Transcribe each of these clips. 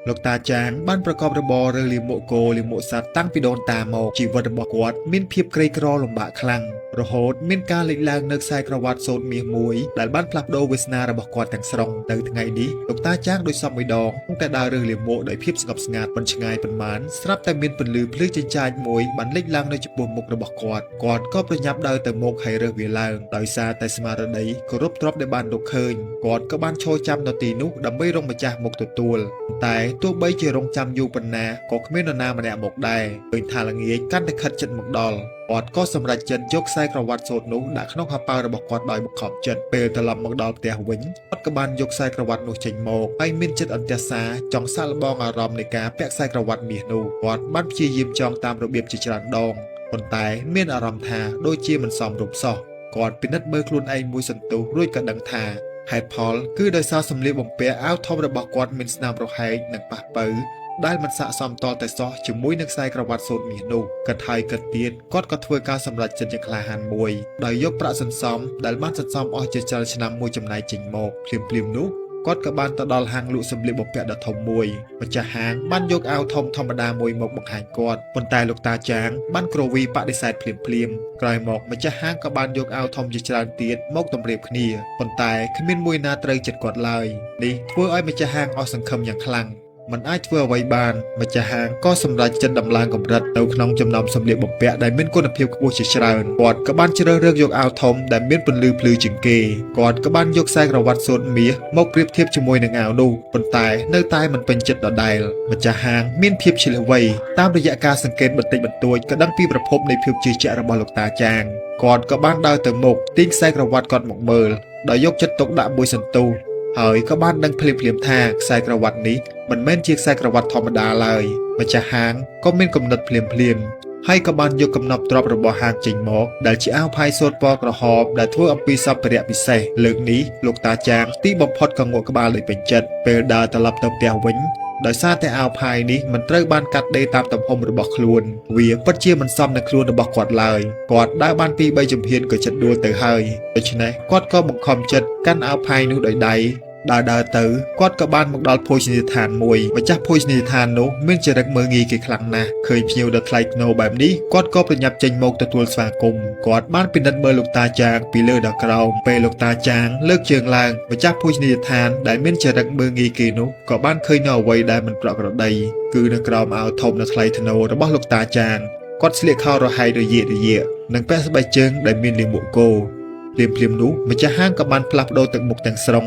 លោកតាចាងបានប្រកបរបររើសលាមកគោលាមកសត្វតាំងពីដូនតាមកជីវិតរបស់គាត់មានភាពក្រីក្រលំបាកខ្លាំងរហូតមានការលេចឡើងនៅខ្សែក្រវ៉ាត់សូត្រមាសមួយដែលបានផ្លាស់ប្ដូរវាសនារបស់គាត់ទាំងស្រុងនៅថ្ងៃនេះលោកតាចាងដោយសពមួយដងតែដើររើសលាមកដោយភាពស្ងប់ស្ងាត់មិនឆ្ងាយប៉ុន្មានស្រាប់តែមានពន្លឺភ្លឺចិញ្ចាចមួយបានលេចឡើងនៅចំពោះមុខរបស់គាត់គាត់ក៏ប្រញាប់ដើរទៅមុខហើយរើសវាឡើងដោយសារតែស្មារតីគោរពទ្រព្យដែលបានរកឃើញគាត់ក៏បានឈរចាំនៅទីនោះដើម្បីរងម្ចាស់មកទទួលតែទោះបីជារងចាំយូរប៉ុណ្ណាក៏គ្មាននរណាម្នាក់មកដែរឃើញថាល្ងាចកាន់តែខិតជិតមកដល់គាត់ក៏សម្រេចចិត្តយកខ្សែក្រវ៉ាត់សូត្រនោះដាក់ក្នុងហោប៉ៅរបស់គាត់ដោយបង្ខំចិត្តពេលត្រឡប់មកដល់ផ្ទះវិញគាត់ក៏បានយកខ្សែក្រវ៉ាត់នោះចេញមកហើយមានចិត្តអន្ទះសារចង់សាកល្បងអារម្មណ៍នៃការពាក់ខ្សែក្រវ៉ាត់មាសនោះគាត់បានព្យាយាមចងតាមរបៀបជាច្រើនដងប៉ុន្តែមានអារម្មណ៍ថាដូចជាមិនសមរម្យសោះគាត់ពិនិត្យមើលខ្លួនឯងមួយសន្ទុះរួចក៏ដឹងថាហេតុផលគឺដោយសារសម្លៀកបំពាក់អាវធំរបស់គាត់មានស្នាមរហែកនិងប៉ះពៅដែលមិនស័ក្តិសមតតែសោះជាមួយនឹងខ្សែក្រវ៉ាត់សូត្រមាសនោះគិតហើយគិតទៀតគាត់ក៏ធ្វើការសម្រេចចិត្តយ៉ាងក្លាហានមួយដោយយកប្រាក់សន្សំដែលបានសន្សំអស់ជាច្រើនឆ្នាំមួយចំណែកចេញមកភ្លាមៗនោះគាត់ក៏បានទៅដល់ហាងលក់សម្លៀកបំពាក់ដ៏ធំមួយម្ចាស់ហាងបានយកអាវធំធម្មតាមួយមកបង្ហាញគាត់ប៉ុន្តែលោកតាចាងបានគ្រវីបដិសេធភ្លាមៗក្រោយមកម្ចាស់ហាងក៏បានយកអាវធំជាច្រើនទៀតមកតម្រៀបគ្នាប៉ុន្តែគ្មានមួយណាត្រូវចិត្តគាត់ឡើយនេះធ្វើឲ្យម្ចាស់ហាងអស់សង្ឃឹមយ៉ាងខ្លាំងមិនអាចធ្វើអ្វីបានម្ចាស់ហាងក៏សម្រេចចិត្តដំឡើងកម្រិតទៅក្នុងចំណោមសម្លៀកបំពាក់ដែលមានគុណភាពខ្ពស់ជាច្រើនគាត់ក៏បានជ្រើសរើសយកអាវធំដែលមានពន្លឺភ្លឺជាងគេគាត់ក៏បានយកខ្សែក្រវ៉ាត់សូត្រមាសមកប្រៀបធៀបជាមួយនឹងអាវនោះប៉ុន្តែនៅតែមិនពេញចិត្តដដែលម្ចាស់ហាងមានភាពឈ្លាសវៃតាមរយៈការសង្កេតបន្តិចបន្តួចក៏ដឹងពីប្រភពនៃភាពជឿជាក់របស់លោកតាចាងគាត់ក៏បានដើរទៅមុខទាញខ្សែក្រវ៉ាត់គាត់មកមើលដោយយកចិត្តទុកដាក់មួយសន្ទុះហើយក៏បានដឹងភ្លាមៗថាខ្សែក្រវ៉ាត់នេះមិនមែនជាខ្សែក្រវ៉ាត់ធម្មតាឡើយម្ចាស់ហាងក៏មានគំនិតភ្លាមៗហើយក៏បានយកកំណប់ទ្រព្យរបស់ហាងចេញមកដែលជាអាវផាយសូត្រពណ៌ក្រហមដែលធ្វើអំពីសម្ភារៈពិសេសលើកនេះលោកតាចាងទីបំផុតក៏ងក់ក្បាលដោយពេញចិត្តពេលដើរត្រឡប់ទៅផ្ទះវិញដោយសារតែអាវផាយនេះមិនត្រូវបានកាត់ដេរតាមទំហំរបស់ខ្លួនវាពិតជាមិនសមនឹងខ្លួនរបស់គាត់ឡើយគាត់ដើរបានពី3ជំហានក៏ចិត្តដួលទៅហើយដូច្នេះគាត់ក៏បង្ខំចិត្តកាន់អាវផាយនោះដោយដៃដើរដើរទៅគាត់ក៏បានមកដល់ភោជនីយដ្ឋានមួយម្ចាស់ភោជនីយដ្ឋាននោះមានចរិតមើលងាយគេខ្លាំងណាស់ឃើញភ្ញៀវដ៏ថ្លៃថ្នូរបែបនេះគាត់ក៏ប្រញាប់ចេញមកទទួលស្វាគមន៍គាត់បានពិនិត្យមើលលោកតាចាងពីលើដល់ក្រោមពេលលោកតាចាងលើកជើងឡើងម្ចាស់ភោជនីយដ្ឋានដែលមានចរិតមើលងាយគេនោះក៏បានឃើញនៅអ្វីដែលមិនប្រក្រតីគឺនៅក្រោមអាវធំដ៏ថ្លៃថ្នូររបស់លោកតាចាងគាត់ស្លៀកខោរហែករយាករយាកនិងពាក់ស្បែកជើងដែលមានលាមកគោភ្លាមៗនោះម្ចាស់ហាងក៏បានផ្លាស់ប្ដូរទឹកមុខទាំងស្រុង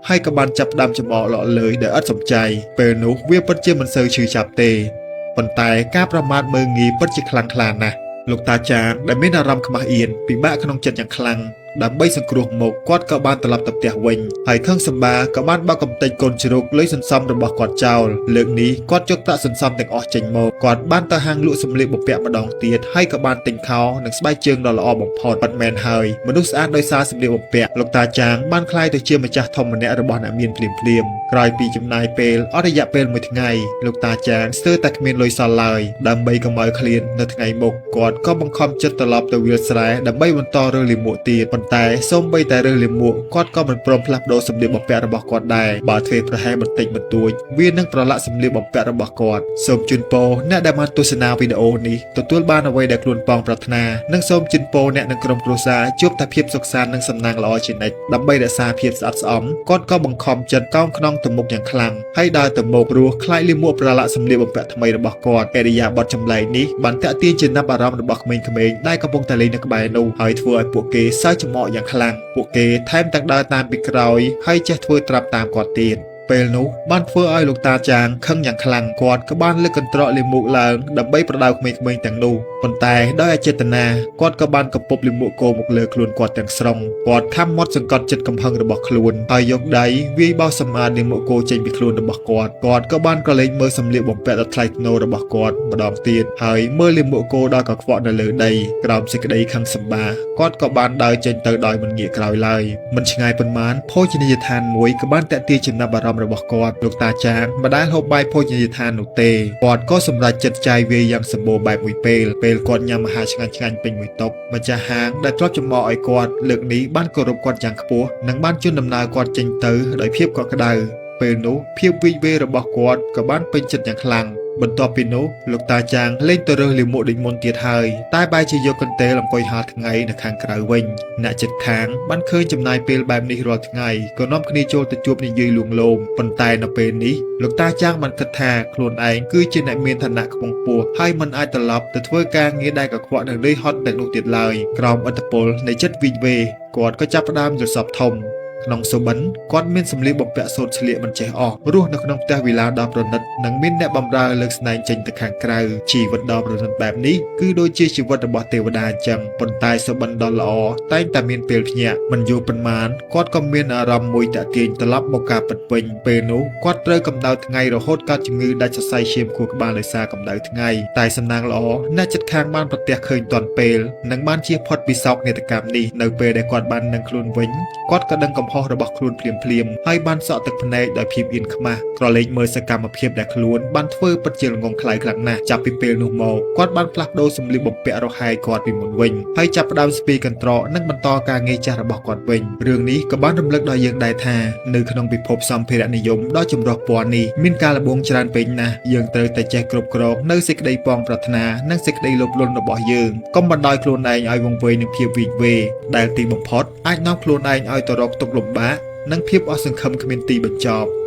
ហើយក៏បានចាប់ផ្ដើមចំអកលក់លើយដោយឥតសំចៃពេលនោះវាពិតជាមិនសូវឈឺចាប់ទេប៉ុន្តែការប្រមាថមើលងាយពិតជាខ្លាំងក្លាណាស់លោកតាចាងដែលមានអារម្មណ៍ខ្មាស់អៀនពិបាកក្នុងចិត្តយ៉ាងខ្លាំងដើម្បីសង្គ្រោះមុខគាត់ក៏បានត្រឡប់ទៅផ្ទះវិញហើយខឹងសម្បាក៏បានបោកកំទេចកូនជ្រូកលុយសន្សំរបស់គាត់ចោលលើកនេះគាត់យកប្រាក់សន្សំទាំងអស់ចេញមកគាត់បានទៅហាងលក់សម្លៀកបំពាក់ម្ដងទៀតហើយក៏បានទិញខោនិងស្បែកជើងដ៏ល្អបំផុតពិតមែនហើយមនុស្សស្អាតដោយសារសម្លៀកបំពាក់លោកតាចាងបានក្លាយទៅជាម្ចាស់ធំម្នាក់របស់អ្នកមានភ្លាមៗក្រោយពីចំណាយពេលអស់រយៈពេលមួយថ្ងៃលោកតាចាងស្ទើរតែគ្មានលុយសល់ឡើយដើម្បីកុំឲ្យឃ្លាននៅថ្ងៃមុខគាត់ក៏បង្ខំចិត្តត្រឡប់ទៅវាលស្រែដើម្បីបន្តរើសលាមកទៀតប៉ុន្តែសូម្បីតែរើសលាមកគាត់ក៏មិនព្រមផ្លាស់ប្ដូរសម្លៀកបំពាក់របស់គាត់ដែរបើធ្វើប្រហែលបន្តិចបន្តួចវានឹងប្រឡាក់សម្លៀកបំពាក់របស់គាត់សូមជូនពរអ្នកដែលបានទស្សនាវីដេអូនេះទទួលបានអ្វីដែលខ្លួនប៉ងប្រាថ្នានិងសូមជូនពរអ្នកនិងក្រុមគ្រួសារជួបតែភាពសុខសាន្តនិងសំណាងល្អជានិច្ចដើម្បីរក្សាភាពស្អាតស្អំគាត់ក៏បង្ខំចិត្តកោងខ្នងទៅមុខយ៉ាងខ្លាំងហើយដើរទៅមុខព្រោះខ្លាចលាមកប្រឡាក់សម្លៀកបំពាក់ថ្មីរបស់គាត់ឥរិយាបថចម្លែកនេះបានទាក់ទាញចំណាប់អារម្មណ៍របស់ក្មេងៗដែលកំពុងតែលេងនៅក្បែរនោះហើយធ្វើឲ្យពួកគេសើចចំអកយ៉ាងខ្លាំងពួកគេថែមទាំងដើរតាមពីក្រោយហើយចេះធ្វើត្រាប់តាមគាត់ទៀតពេលនោះបានធ្វើឲ្យលោកតាចាងខឹងយ៉ាងខ្លាំងគាត់ក៏បានលើកកន្ត្រកលាមកឡើងដើម្បីប្រដៅក្មេងៗទាំងនោះប៉ុន្តែដោយអចេតនាគាត់ក៏បានកំពប់លាមកគោមកលើខ្លួនគាត់ទាំងស្រុងគាត់ខំមាត់សង្កត់ចិត្តកំហឹងរបស់ខ្លួនហើយយកដៃវាយបោសសម្អាតលាមកគោចេញពីខ្លួនរបស់គាត់គាត់ក៏បានក្រឡេកមើលសម្លៀកបំពាក់ដ៏ថ្លៃថ្នូររបស់គាត់ម្ដងទៀតហើយមើលលាមកគោដល់កខ្វក់នៅលើដីក្រោមសេចក្តីខឹងសម្បាគាត់ក៏បានដើរចេញទៅដោយមិនងាកក្រោយឡើយមិនឆ្ងាយប៉ុន្មានភោជនីយដ្ឋានមួយក៏បានទាក់ទាញចំណាប់អារម្មណ៍របស់គាត់លោកតាចាងមិនដែលហូបបាយភោជនីយដ្ឋាននោះទេគាត់ក៏សម្រេចចិត្តចាយវាយយ៉ាងសម្បូរបែបមួយពេលពេលគាត់ញ៉ាំអាហារឆ្ងាញ់ៗពេញមួយតុម្ចាស់ហាងដែលធ្លាប់ចំអកឲ្យគាត់លើកនេះបានគោរពគាត់យ៉ាងខ្ពស់និងបានជូនដំណើរគាត់ចេញទៅដោយភាពកក់ក្ដៅ ពេលនោះភាពវីកវេរបស់គាត់ក៏បានពេញចិត្តយ៉ាងខ្លាំងបន្ទាប់ពីនោះលោកតាចាងលែងទៅរើសលាមកដូចមុនទៀតហើយតែបែរជាយកកន្ទេលអង្គុយហាលថ្ងៃនៅខាងក្រៅវិញអ្នកជិតខាងបានឃើញចំណាយពេលបែបនេះរាល់ថ្ងៃក៏នាំគ្នាចូលទៅជួបនិយាយលួងលោមប៉ុន្តែនៅពេលនេះលោកតាចាងបានគិតថាខ្លួនឯងគឺជាអ្នកមានឋានៈខ្ពង់ខ្ពស់ហើយមិនអាចត្រឡប់ទៅធ្វើការងារដែលកខ្វក់និងនឿយហត់ទាំងនោះទៀតឡើយក្រោមឥទ្ធិពលនៃចិត្តវីកវេគាត់ក៏ចាប់ផ្ដើមយល់សប្តិធំ ក្នុងសុបិនគាត់មានសម្លៀកបំពាក់សូត្រស្លៀកមិនចេះអស់រស់នៅក្នុងផ្ទះវីឡាដ៏ប្រណិតនិងមានអ្នកបម្រើលើកស្នែងចេញទៅខាងក្រៅជីវិតដ៏ប្រណិតបែបនេះគឺដូចជាជីវិតរបស់ទេវតាអញ្ចឹងប៉ុន្តែសុបិនដ៏ល្អតែងតែមានពេលភ្ញាក់មិនយូរប៉ុន្មានគាត់ក៏មានអារម្មណ៍មួយតាក់ទាញត្រឡប់មកការពិតវិញពេលនោះគាត់ត្រូវកម្ដៅថ្ងៃរហូតកើតជំងឺដាច់សរសៃឈាមខួរក្បាលដោយសារកម្ដៅថ្ងៃតែសំណាងល្អអ្នកជិតខាងបានប្រទះឃើញទាន់ពេលនិងបានជៀសផុតពីសោកនាដកម្មនេះនៅពេលដែលគាត់បាននឹងខ្លួនវិញគាត់ក៏ដឹងកំហុសរបស់ខ្លួនភ្លាមៗហើយបានសក់ទឹកភ្នែកដោយភាពអៀនខ្មាស់ក្រឡេកមើលសកម្មភាពដែលខ្លួនបានធ្វើពិតជាល្ងងខ្លៅខ្លាំងណាស់ចាប់ពីពេលនោះមកគាត់បានផ្លាស់ប្ដូរសម្លៀកបំពាក់រហែកគាត់ពីមុនវិញហើយចាប់ផ្ដើមស្ពាយកន្ត្រកនិងបន្តការងារចាស់របស់គាត់វិញរឿងនេះក៏បានរំលឹកដល់យើងដែរថានៅក្នុងពិភពសម្ភារៈនិយមដ៏ចម្រុះពណ៌នេះមានការល្បងច្រើនពេកណាស់យើងត្រូវតែចេះគ្រប់គ្រងនៅសេចក្តីប៉ងប្រាថ្នានិងសេចក្តីលោភលន់របស់យើងកុំបណ្ដោយខ្លួនឯងឲ្យវង្វេងនឹងភាពវីកវេដែលទីបំផុតអាចនាំខ្លួនឯងឲ្យទៅរកទុក្ខលំបាកនិងភាពអស់សង្ឃឹមគ្មានទីបញ្ចប់។